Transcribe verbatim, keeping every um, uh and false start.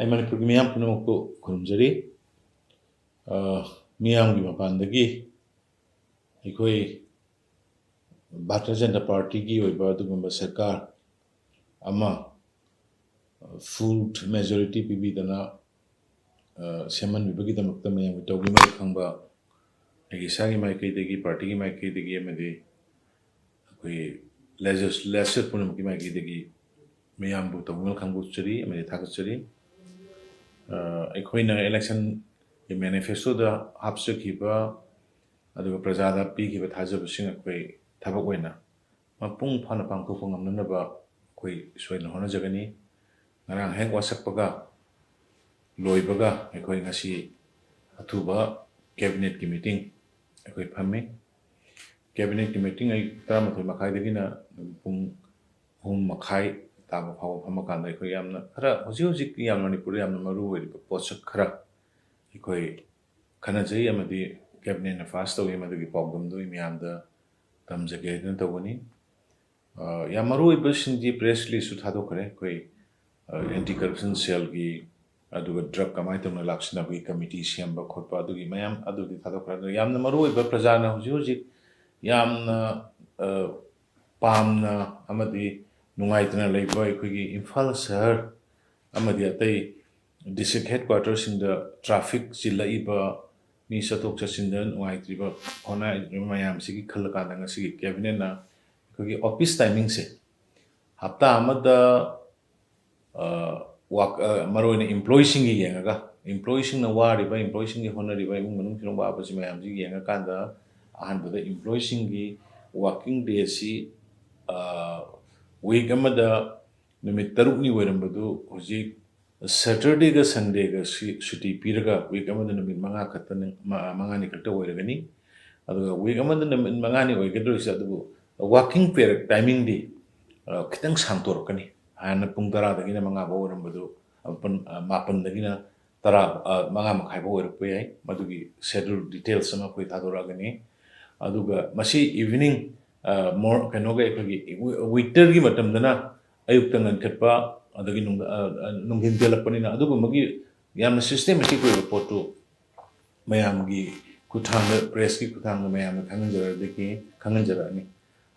ꯑꯩ ꯃꯅꯤꯄꯨꯔꯒꯤ ꯃꯤꯌꯥꯝ ꯄꯨꯝꯅꯃꯛꯄꯨ ꯈꯨꯔꯨꯝꯖꯔꯤ꯫ ꯑ, ꯃꯤꯌꯥꯝꯒꯤ ꯃꯄꯥꯟꯗꯒꯤ ꯑꯩꯈꯣꯏ ꯚꯥꯔꯇꯤꯌ ꯖꯅꯇꯥ ꯄꯥꯔꯇꯤꯒꯤ ꯑꯣꯏꯕ ꯑꯗꯨꯒꯨꯝꯕ ꯁꯔꯀꯥꯔ ꯑꯃ, ꯑ, full majority ꯄꯤꯕꯤꯗꯅ, ꯑ, ꯁꯦꯝꯍꯟꯕꯤꯕꯒꯤꯗꯃꯛꯇ ꯃꯌꯥꯝꯒꯤ ꯇꯧꯕꯤꯃꯜ ꯈꯪꯕ, ꯑꯩꯒꯤ ꯏꯁꯥꯒꯤ ꯃꯥꯏꯀꯩꯗꯒꯤ, ꯄꯥꯔꯇꯤꯒꯤ ꯃꯥꯏꯀꯩꯗꯒꯤ ꯑꯃꯗꯤ ꯑꯩꯈꯣꯏ legisl-, legislature ꯄꯨꯝꯅꯃꯛꯀꯤ ꯃꯥꯏꯀꯩꯗꯒꯤ ꯃꯌꯥꯝꯕꯨ ꯇꯧꯕꯤꯃꯜ ꯈꯪꯕ ꯎꯠꯆꯔꯤ ꯑꯃꯗꯤ ꯊꯥꯒꯠꯆꯔꯤ꯫ ꯑ, ꯑꯩꯈꯣꯏꯅ election ꯒꯤ manifesto ꯗ ꯍꯥꯞꯆꯈꯤꯕ ꯑꯗꯨꯒ ꯄ꯭ꯔꯖꯥꯗ ꯄꯤꯈꯤꯕ ꯊꯥꯖꯕꯁꯤꯡ ꯑꯩꯈꯣꯏ ꯊꯕꯛ ꯑꯣꯏꯅ ꯃꯄꯨꯡ ꯐꯥꯅ ꯄꯥꯡꯊꯣꯛꯄ ꯉꯝꯅꯅꯕ ꯑꯩꯈꯣꯏ ꯁꯣꯏꯗꯅ ꯍꯣꯠꯅꯖꯒꯅꯤ꯫ ꯉꯔꯥꯡ ꯍꯦꯛ ꯋꯥꯁꯛꯄꯒ ꯂꯣꯏꯕꯒ ꯑꯩꯈꯣꯏ ꯉꯁꯤ ꯑꯊꯨꯕ cabinet ꯀꯤ meeting ꯑꯩꯈꯣꯏ ꯐꯝꯃꯤ꯫ Cabinet ꯀꯤ meeting ꯑꯩ ꯇꯔꯥꯃꯥꯊꯣꯏ ꯃꯈꯥꯏꯗꯒꯤꯅ ꯄꯨꯡ ꯑꯍꯨꯝ ꯃꯈꯥꯏ ꯇꯥꯕ ꯐꯥꯎꯕ ꯐꯝꯃꯀꯥꯟꯗ ꯑꯩꯈꯣꯏ ꯌꯥꯝꯅ ꯈꯔ ꯍꯧꯖꯤꯛ ꯍꯧꯖꯤꯛꯇꯤ ꯌꯥꯝ ꯃꯅꯤꯄꯨꯔꯗ ꯌꯥꯝꯅ ꯃꯔꯨ ꯑꯣꯏꯔꯤꯕ ꯄꯣꯠꯁꯛ ꯈꯔ ꯑꯩꯈꯣꯏ ꯈꯟꯅꯖꯩ ꯑꯃꯗꯤ cabinet ꯅ pass ꯇꯧꯏ꯫ ꯃꯗꯨꯒꯤ ꯄꯥꯎꯗꯝꯗꯨ ꯑꯩ ꯃꯌꯥꯝꯗ ꯇꯝꯖꯒꯦ ꯍꯥꯏꯗꯨꯅ ꯇꯧꯕꯅꯤ꯫ ꯑ, ꯌꯥꯝ ꯃꯔꯨ ꯑꯣꯏꯕꯁꯤꯡꯗꯤ press release ꯁꯨ ꯊꯥꯗꯣꯛꯈ꯭ꯔꯦ꯫ ꯑꯩꯈꯣꯏ, ꯑ, anti corruption cell ꯒꯤ, ꯑꯗꯨꯒ drug ꯀꯃꯥꯏꯅ ꯇꯧꯅ ꯂꯥꯛꯁꯤꯟꯅꯕꯒꯤ committee ꯁꯦꯝꯕ ꯈꯣꯠꯄ ꯑꯗꯨꯒꯤ ꯃꯌꯥꯝ ꯑꯗꯨꯗꯤ ꯊꯥꯗꯣꯛꯈ꯭ꯔꯦ꯫ ꯑꯗꯨ ꯌꯥꯝꯅ ꯃꯔꯨ ꯑꯣꯏꯕ ꯄ꯭ꯔꯖꯥꯅ ꯍꯧꯖꯤꯛ ꯍꯧꯖꯤꯛ ꯌꯥꯝꯅ, ꯑ, ꯄꯥꯝꯅ ꯑꯃꯗꯤ ꯅꯨꯡꯉꯥꯏꯇꯅ ꯂꯩꯕ ꯑꯩꯈꯣꯏꯒꯤ ꯏꯝꯐꯥꯜ ꯁꯍꯔ ꯑꯃꯗꯤ ꯑꯇꯩ district headquarter ꯁꯤꯡꯗ traffic ꯆꯤꯜꯂꯛꯏꯕ, ꯃꯤ ꯆꯠꯊꯣꯛ ꯆꯠꯁꯤꯟꯗ ꯅꯨꯡꯉꯥꯏꯇ꯭ꯔꯤꯕ, ꯍꯣꯠꯅꯔꯤꯕ ꯃꯌꯥꯝꯁꯤꯒꯤ ꯈꯜꯂꯀꯥꯟꯗ ꯉꯁꯤꯒꯤ cabinet ꯅ ꯑꯩꯈꯣꯏꯒꯤ office timing ꯁꯦ ꯍꯞꯇꯥ ꯑꯃꯗ, ꯑ, ꯋꯥꯛ-, ꯑ, ꯃꯔꯨꯑꯣꯏꯅ employee ꯁꯤꯡꯒꯤ ꯌꯦꯡꯉꯒ, employee ꯁꯤꯡꯅ ꯋꯥꯔꯤꯕ, employee ꯁꯤꯡꯒꯤ ꯍꯣꯠꯅꯔꯤꯕ, ꯏꯃꯨꯡ ꯃꯅꯨꯡꯁꯤꯅ ꯋꯥꯕꯁꯤ ꯃꯌꯥꯝꯁꯤ ꯌꯦꯡꯉꯀꯥꯟꯗ ꯑꯍꯥꯟꯕꯗ employee ꯁꯤꯡꯒꯤ working day ꯑꯁꯤ, ꯑ, week ꯑꯃꯗ ꯅꯨꯃꯤꯠ ꯇꯔꯨꯛꯅꯤ ꯑꯣꯏꯔꯝꯕꯗꯨ ꯍꯧꯖꯤꯛ Saturday ꯒ Sunday ꯒ ꯁꯤ-, ꯁꯨꯇꯤ ꯄꯤꯔꯒ week ꯑꯃꯗ ꯅꯨꯃꯤꯠ ꯃꯉꯥ ꯈꯛꯇꯅꯤ, ꯃ-, ꯃꯉꯥꯅꯤ ꯈꯛꯇ ꯑꯣꯏꯔꯒꯅꯤ꯫ ꯑꯗꯨꯒ week ꯑꯃꯗ ꯅꯨꯃꯤꯠ ꯃꯉꯥꯅꯤ ꯑꯣꯏꯒꯗꯧꯔꯤꯁꯦ, ꯑꯗꯨꯕꯨ working period timing ꯗꯤ, ꯑ, ꯈꯤꯇꯪ ꯁꯥꯡꯇꯣꯔꯛꯀꯅꯤ꯫ ꯍꯥꯟꯅ ꯄꯨꯡ ꯇꯔꯥꯗꯒꯤꯅ ꯃꯉꯥ ꯐꯥꯎ ꯑꯣꯏꯔꯝꯕꯗꯨ, ꯑ, ꯄꯨꯡ, ꯑ, ꯃꯥꯄꯟꯗꯒꯤꯅ ꯇꯔꯥ, ꯑ, ꯃꯉꯥ ꯃꯈꯥꯏ ꯐꯥꯎ ꯑꯣꯏꯔꯛꯄ ꯌꯥꯏ꯫ ꯃꯗꯨꯒꯤ schedule details ꯑꯃ ꯑꯩꯈꯣꯏ ꯊꯥꯗꯣꯔꯛꯑꯒꯅꯤ꯫ ꯑꯗꯨꯒ ꯃꯁꯤ evening, ꯑ, ꯃꯣꯔ-, ꯀꯩꯅꯣꯒ ꯑꯩꯈꯣꯏꯒꯤ ꯋꯤ-, winter ꯒꯤ ꯃꯇꯝꯗꯅ ꯑꯌꯨꯛꯇ ꯉꯟꯈꯠꯄ, ꯑꯗꯒꯤ ꯅꯨꯡ-, ꯑ, ꯑ, ꯅꯨꯡꯊꯤꯟ ꯇꯦꯜꯂꯛꯄꯅꯤꯅ ꯑꯗꯨꯒꯨꯝꯕꯒꯤ ꯌꯥꯝꯅ systematic ꯑꯣꯏꯕ ꯄꯣꯠꯇꯨ ꯃꯌꯥꯝꯒꯤ ꯈꯨꯠꯊꯥꯡꯗ, pressꯀꯤ ꯈꯨꯠꯊꯥꯡꯗ ꯃꯌꯥꯝꯅ ꯈꯪꯍꯟꯖꯔꯛꯑꯗꯤ, ꯈꯪꯍꯟꯖꯔꯛꯑꯅꯤ꯫